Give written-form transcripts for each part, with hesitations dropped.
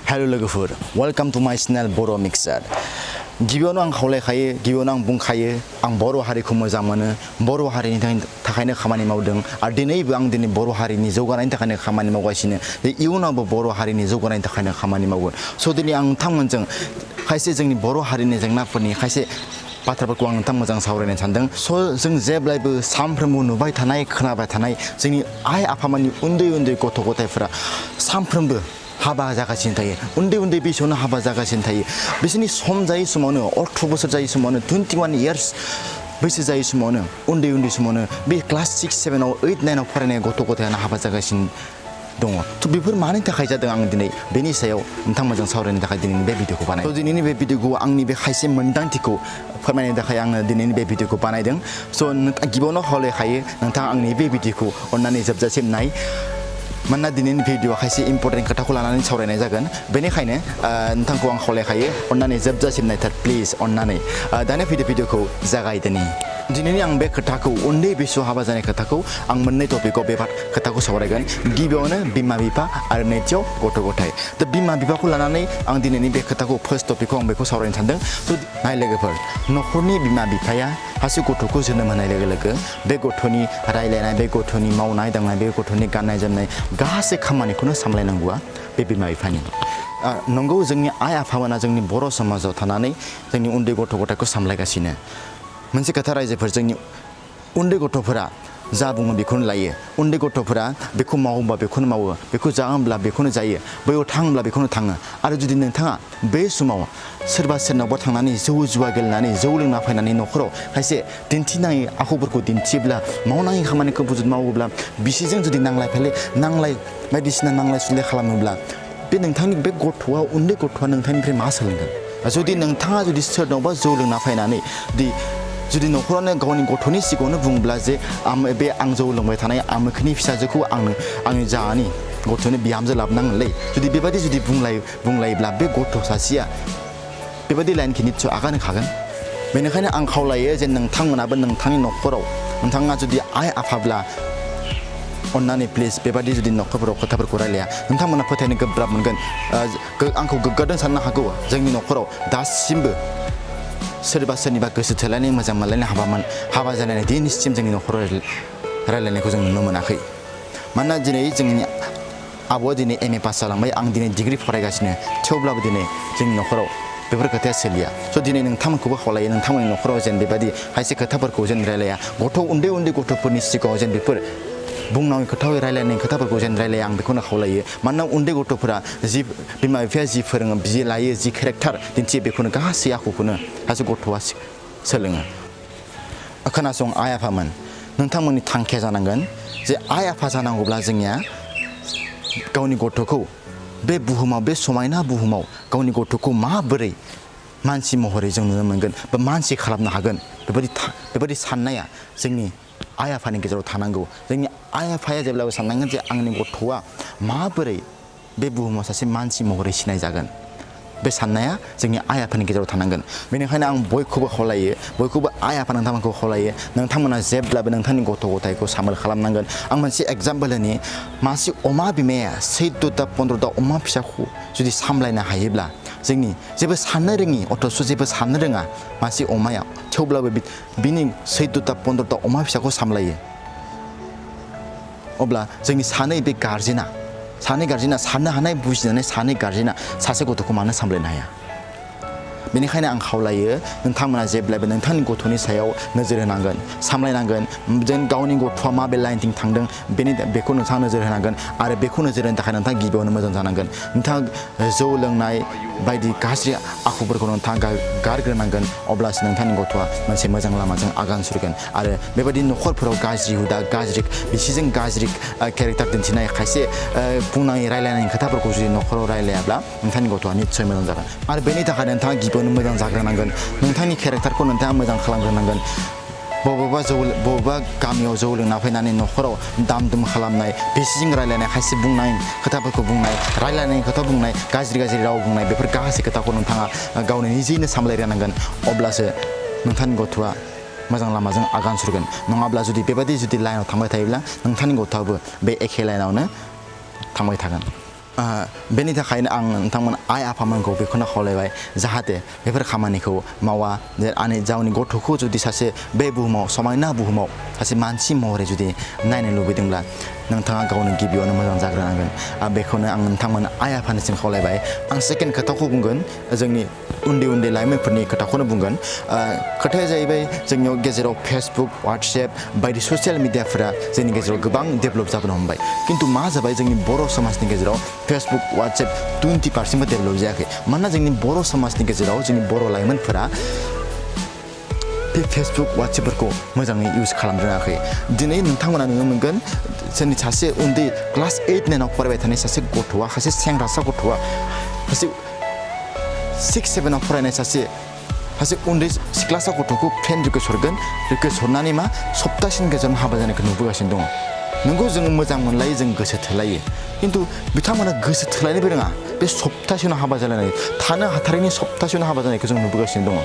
hello लोगोफोर welcome to माय channel बर' mixer गिबियावनो आं खावलायखायो गिबियावनो आं बुंखायो आं बर' हारिखौ मोजां मोनो बर' हारिनि थाखायनो खामानि मावदों आरो दिनैबो आं दिनै बर' हारिनि जौगानायनि थाखायनो खामानि मावगासिनो इयुनावबो बर' हारिनि जौगानायनि थाखायनो खामानि मावगोन स' दिनै आं नोंथांमोनजों खायसे जोंनि बर' हारिनि जेंनाफोरनि खायसे बाथ्राफोरखौ आं नोंथां मोजां सावरायनो सानदों स' जों जेब्लायबो सानफ्रोमबो नुबाय थानाय खोनाबाय थानाय जोंनि आइ आफामोननि उन्दै उन्दै गथ' गथायफोरा सानफ्रोमबो हाबा जागासिनो थायो उन्दै उन्दै बैसोआवनो हाबा जागासिनो थायो बिसोरनि सम जायै समावनो 18 बोसोर जायै समावनो 21 इयार्स बैसो जायै समावनो उन्दै उन्दै समावनो बे क्लास 6 7 आव 8 9 आव फरायनाय गथ' गथायानो हाबा जागासिनो दङ थ' बेफोर मानि थाखाय जादों आं दिनै बेनि सायाव नोंथांमोनजों सावरायनो थाखाय दिनैनि बे भिडिअखौ बानायदों थ' दिनैनि बे भिडिअखौ आंनि बे खायसे मोन्दांथिखौ फोरमायनो थाखाय आङो दिनैनि बे भिडिअखौ बानायदों स' गिबियावनो खावलायखायो नोंथाङा आंनि बे भिडिअखौ अननानै जोबजासिम नाय मानोना दिनैनि भिडिअआ खायसे इम्पर्टेन्ट खोथाखौ लानानै सावरायनाय जागोन बेनिखायनो नोंथांखौ आं खावलायखायो अननानै जोबजासिम नायथार प्लिज अननानै दानि भिडिअखौ जागायदोनि दिनैनि आं बे खोथाखौ उन्दै बैसोआव हाबा जानाय खोथाखौ आं मोननै टपिकआव बे खोथाखौ सावरायगोन गिबियावनो बिमा बिफा आरो नैथियाव गथ' गथाय दा बिमा बिफाखौ लानानै आं दिनैनि बे खोथाखौ फार्स्ट टपिकखौ आं बेखौ सावरायनो सानदों थ' नाय लोगोफोर न'खरनि बिमा बिफाया सासे गथ'खौ जोनोम होनाय लोगो लोगो बे गथ'नि रायलायनाय बे गथ'नि मावनाय दांनाय बे गथ'नि गाननाय जोमनाय गासै खामानिखौनो सामलायनांगौआ बे बिमा बिफानि नंगौ जोंनि आइ आफामोना जोंनि बर' समाजाव थानानै जोंनि उन्दै गथ' गथायखौ सामलायगासिनो मोनसे खोथा रायजोफोर जोंनि उन्दै गथ'फोरा जा बुङो बेखौनो लायो उन्दै गथ'फोरा बेखौ मावोब्ला बेखौनो मावो बेखौ जाहोब्ला बेखौनो जायो बैयाव थांब्ला बेखौनो थाङो आरो जुदि नोंथाङा बे समाव सोरबा सोरनावबा थांनानै जौ जुवा गेलेनानै जौ लोंना फैनानै न'खराव खायसे दिन्थिनाय आखुफोरखौ दिन्थियोब्ला मावनाङि खामानिखौ जुदि मावोब्ला बिसिजों जुदि नांलाय बायदिसिना नांलाय सुलाय खालामोब्ला बे नोंथांनि बे गथ'आ उन्दै गथ'आ नोंथांनिफ्राय मा सोलोंगोन जुदि नोंथाङा जुदि सोरनावबा जौ लोंना फैनानै जुदि न'खरावनो गावनि गथ'नि सिगाङावनो बुङोब्ला जे आं जौ लोंबाय थानाय आमोखनि फिसाजोखौ आंनि जाहानि गथ'नि बिहामजो लाबोनांगोनलै जुदि बेबायदि जुदि बुंलायोब्ला बे गथ' सासेया बेबायदि लाइनखौ निस्सय आगान होखागोन बेनिखायनो आं खावलायो जे नोंथांमोनाबो नोंथांनि न'खराव नोंथाङा जुदि आइ आफाब्ला अननानै प्लिज बेबायदि जुदि न'खरफोराव खोथाफोरखौ रायलाया नोंथांमोना फोथायनो गोब्राब मोनगोन आंखौ गोग्गादों साननो हागौ जोंनि न'खराव दासिमबो सोरबा सोरनिबा गोसो थोलायनाय मोजां मोनलायनाय हाबा जानाय दिनैसिम जोंनि न'खराव रायलायनायखौ जों नुनो मोनाखै मानोना दिनै जोंनि आब'आ दिनै MA पास जालांबाय आं दिनै डिग्री फरायगासिनो थेवब्लाबो दिनै जोंनि न'खराव बेफोर खोथाया सोलिया स' दिनै नोंथांमोनखौबो खावलायो नोंथांमोननि न'खराव जेन बेबायदि खायसे खोथाफोरखौ जेन रायलाया उन्दै गथ'फोरनि सिगाङाव जेन बेफोर बुंनाङै खोथा रायलायनाय खोथाफोरखौ जेन रायलाया आं बेखौनो खावलायो मानोना उन्दै गथ'फोरा जि बिमा बिफाया जि फोरोङो जि लायो जि केरेक्टार दिन्थियो बेखौनो गासै आखुखौनो सासे गथ'आ सोलोङो खोनासं आइ आफामोन नोंथांमोननि थांखिया जानांगोन जे आइ आफा जानांगौब्ला जोंनिया गावनि गथ'खौ बे बुहुमाव बे समायना बुहुमाव गावनि गथ'खौ माबोरै मानसि महरै जों नुनो मोनगोन बा मानसि खालामनो हागोन बेबायदि साननाया जोंनि आइ आफानि गेजेराव थानांगौ जोंनि आइ आफाया जेब्लाबो साननांगोन जे आंनि गथ'आ माबोरै बे बुहुमाव सासे मानसि महरै सिनायजागोन बे साननाया जोंनि आइ आफानि गेजेराव थानांगोन बेनिखायनो आं बयखौबो खावलायो बयखौबो आइ आफा नोंथांमोनखौ खावलायो नोंथांमोना जेब्लाबो नोंथांनि गथ' गथायखौ सामोल खालामनांगोन आं मोनसे एग्जाम्पोल होनि मासे अमा बिमाया 14टा 15टा अमा फिसाखौ जुदि सामलायनो हायोब्ला जोंनि जेबो साननो रोङि अथ'स' जेबो साननो रोङा मासे अमाया थेवब्लाबो बिनि 14टा 15टा अमा फिसाखौ सामलायो अब्ला जोंनि सानै गार्जेना साननो हानाय बुजिनानै सानै गार्जेना सासे गथ'खौ मानो सामलायनो हाया बेनिखायनो आं खावलायो नोंथांमोना जेब्लाबो नोंथांनि गथ'नि सायाव नोजोर होनांगोन सामलायनांगोन जेन गावनि गथ'आ माबे लाइनथिं थांदों बेखौ नोंथाङा नोजोर होनांगोन आरो बेखौ नोजोर होनो थाखाय नोंथाङा गिबियावनो मोजां जानांगोन नोंथाङा जौ लोंनाय बायदि गाज्रि आखुफोरखौ नोंथाङा गारग्रोनांगोन अब्लासो नोंथांनि गथ'आ मोनसे मोजां लामाजों आगान सुरगोन आरो बेबायदि न'खरफोराव गाज्रि हुदा बिसिजों गाज्रि केरेक्टार दिन्थिनाय खायसे बुंनाङै रायलायनाय खोथाफोरखौ जुदि न'खराव रायलायाब्ला नोंथांनि गथ'आ निस्सय मोजां जागोन आरो बेनि थाखाय नोंथाङा गिबियावनो मोजां जाग्रोनांगोन नोंथांनि केरेक्टारखौ नोंथाङा मोजां खालामग्रोनांगोन बबेबा गामियाव जौ लोंना फैनानै न'खराव दाम दुम खालामनाय बिसिजों रायलायनाय खायसे बुंनाय खोथाफोरखौ बुंनाय रायलायनाय खोथा बुंनाय गाज्रि राव बुंनाय बेफोर गासै खोथाखौ नोंथाङा गावनि निजेनो सामलायग्रोनांगोन अब्लासो नोंथांनि गथ'आ मोजां लामाजों आगान सुरगोन नङाब्ला जुदि लाइनाव थांबाय थायोब्ला नोंथांनि गथ'आबो बे एखे लाइनावनो थांबाय थागोन बेनि थाखायनो आं नोंथांमोन आइ आफामोनखौ बेखौनो खावलायबाय जाहाथे बेफोर खामानिखौ मावा जे गावनि गथ'खौ जुदि सासे बे बुहुमाव समायना बुहुमाव सासे मानसि महरै जुदि नायनो लुबैदोंब्ला नोंथाङा गावनो गिबियावनो मोजां जाग्रोनांगोन बेखौनो आं नोंथांमोन आइ आफानिसिम खावलायबाय आं सेकेन्ड खोथाखौ बुंगोन जोंनि उन्दै उन्दै लाइमोनफोरनि खोथाखौनो बुंगोन खोथाया जाहैबाय जोंनियाव गेजेराव फेसबुक वाट्सएप बायदि ससियेल मिडियाफोरा जोंनि गेजेराव गोबां डेभेलप जाबोनो हमबाय खिन्थु मा जाबाय जोंनि बर' समाजनि गेजेराव फेसबुक वाट्सएप 20%बो डेभेलप जायाखै मानोना जोंनि बर' समाजनि गेजेराव जोंनि बर' लाइमोनफोरा बे फेसबुक वाट्सएपफोरखौ मोजाङै इउज खालामनो रोङाखै दिनै नोंथांमोना नुनो मोनगोन जोंनि सासे उन्दै क्लास 8 9 आव फरायबाय थानाय सासे गथ'आ सासे सेंग्रासा गथ'आ सासे 6 7 आव फरायनाय सासे उन्दै सिख्लासा गथ'खौ फ्रेन्ड रिकुवेस्ट हरनानै मा सप्तासेनि गेजेराव हाबा जानायखौ नुबोगासिनो दङ नंगौ जोङो मोजां मोनलायो जों गोसो थोलायो खिन्थु बिथांमोना गोसो थोलायनोबो रोङा बे सप्तासेयावनो हाबा जालायनाय थानो हाथारैनि सप्तासेयावनो हाबा जानायखौ जों नुबोगासिनो दङ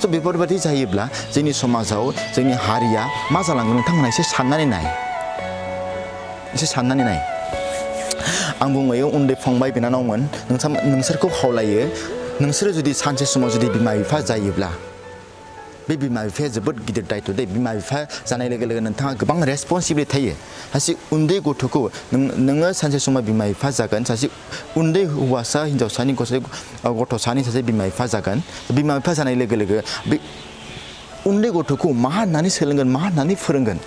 स' बेफोरबायदि जायोब्ला जोंनि समाजाव जोंनि हारिया मा जालांगोन नोंथांमोना एसे साननानै नाय आं बुंबायो उन्दै फंबाय बिनानावमोन नोंसोरखौ खावलायो नोंसोरो जुदि सानसे समाव जुदि बिमा बिफा जायोब्ला बे बिमा बिफाया जोबोद गिदिर दायित्व दे बिमा बिफा जानाय लोगो लोगो नोंथाङा गोबां रेसपन्सिबिलिटि थायो सासे उन्दै गथ'खौ नोङो सानसे समाव बिमा बिफा जागोन सासे उन्दै हौवासा हिन्जावसानि गथ'सानि सासे बिमा बिफा जागोन बिमा बिफा जानाय लोगो लोगो बे उन्दै गथ'खौ मा होननानै सोलोंगोन मा होननानै फोरोंगोन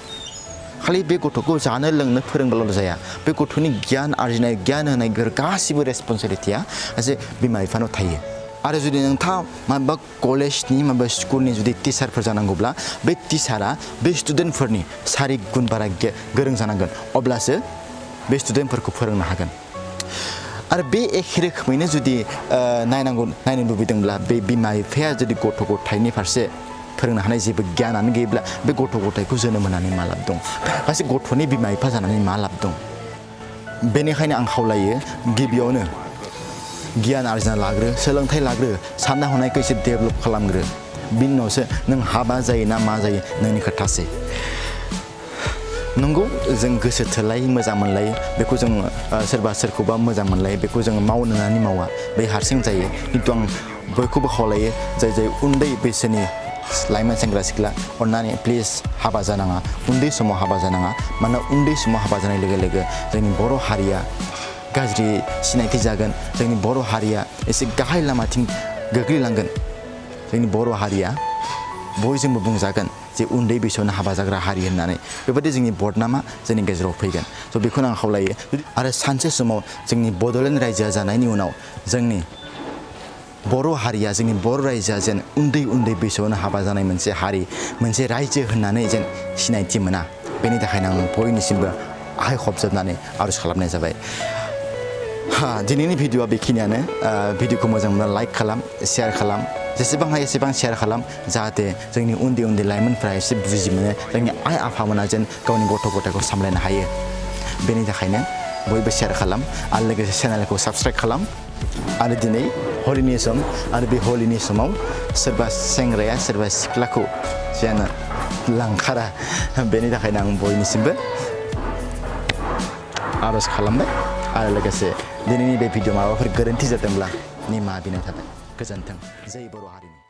खालि बे गथ'खौ जानो लोंनो फोरोंब्लाल' जाया बे गथ'नि गियान आरजिनाय गियान होनाय गासिबो रेसपन्सिबिलिटिया सासे बिमा बिफानाव थायो आरो जुदि नोंथाङा माबा कलेजनि माबा स्कुलनि जुदि टिचारफोर जानांगौब्ला बे टिचारा बे स्टुडेन्टफोरनि 4 गुन बारा गोरों जानांगोन अब्लासो बे स्टुडेन्टफोरखौ फोरोंनो हागोन आरो बे एखे रोखोमैनो जुदि नायनो लुबैदोंब्ला बे बिमा बिफाया जुदि गथ' गथायनि फारसे फोरोंनो हानाय जेबो गियानानो गैयाब्ला बे गथ' गथायखौ जोनोम होनानै मा लाब दं गासै गथ'नि बिमा बिफा जानानै मा लाब दं बेनिखायनो आं खावलायो गिबियावनो गियान आरजिना लाग्रो सोलोंथाइ लाग्रो साननाय हनायखौ एसे डेभेलप खालामग्रो बिनि उनावसो नों हाबा जायो ना मा जायो नोंनि खोथासै नंगौ जों गोसो थोलायो मोजां मोनलायो बेखौ जों सोरबा सोरखौबा मोजां मोनलायो बेखौ जों मावनो होननानै मावा बे हारसिं जायो खिन्थु आं बयखौबो खावलायो जाय उन्दै बैसोनि लाइमोन सेंग्रा सिख्ला अननानै प्लिज हाबा जानाङा उन्दै समाव हाबा जानाङा मानोना उन्दै समाव हाबा जानाय लोगो लोगो जोंनि बर' हारिया गाज्रि सिनायथि जागोन जोंनि बर' हारिया एसे गाहाय लामाथिं गोग्लैलांगोन जोंनि बर' हारिया बयजोंबो बुंजागोन जे उन्दै बैसोआवनो हाबा जाग्रा हारि होननानै बेबायदि जोंनि बदनामा जोंनि गेजेराव फैगोन स' बेखौनो आं खावलायो आरो सानसे समाव जोंनि बड'लेण्ड रायजोआ जानायनि उनाव जोंनि बर' हारिया जोंनि बर' रायजोआ जेन उन्दै बैसोआवनो हाबा जानाय मोनसे हारि मोनसे रायजो होननानै जेन सिनायथि मोना बेनि थाखायनो आं बयनिसिमबो आखाइ खबजोबनानै आर'ज खालामनाय जाबाय दिनैनि भिडिअ'आ बेखिनियानो भिडिअ'खौ मोजां मोनब्ला लाइक खालाम शेयार खालाम जेसेबां हायो एसेबां शेयार खालाम जाहाथे जोंनि उन्दै लाइमोनफ्रा एसे बुजि मोनो जोंनि आइ आफामोना जेन गावनि गथ' गथायखौ सामलायनो हायो बेनि थाखायनो बयबो शेयार खालाम आरो लोगोसे चेनेलखौ साबस्क्राइब खालाम आरो दिनै हलिनि सम आरो बे हलिनि समाव सोरबा सेंग्राया सोरबा सिख्लाखौ जेन लांखारा बेनि थाखायनो आं बयनिसिमबो आर'ज खालामबाय आरो लोगोसे दिनैनि बे भिडिअ माबाफोर गोरोन्थि जादोंब्ला निमाहा बिनाय थाबाय गोजोन्थों जै बर' हारिनि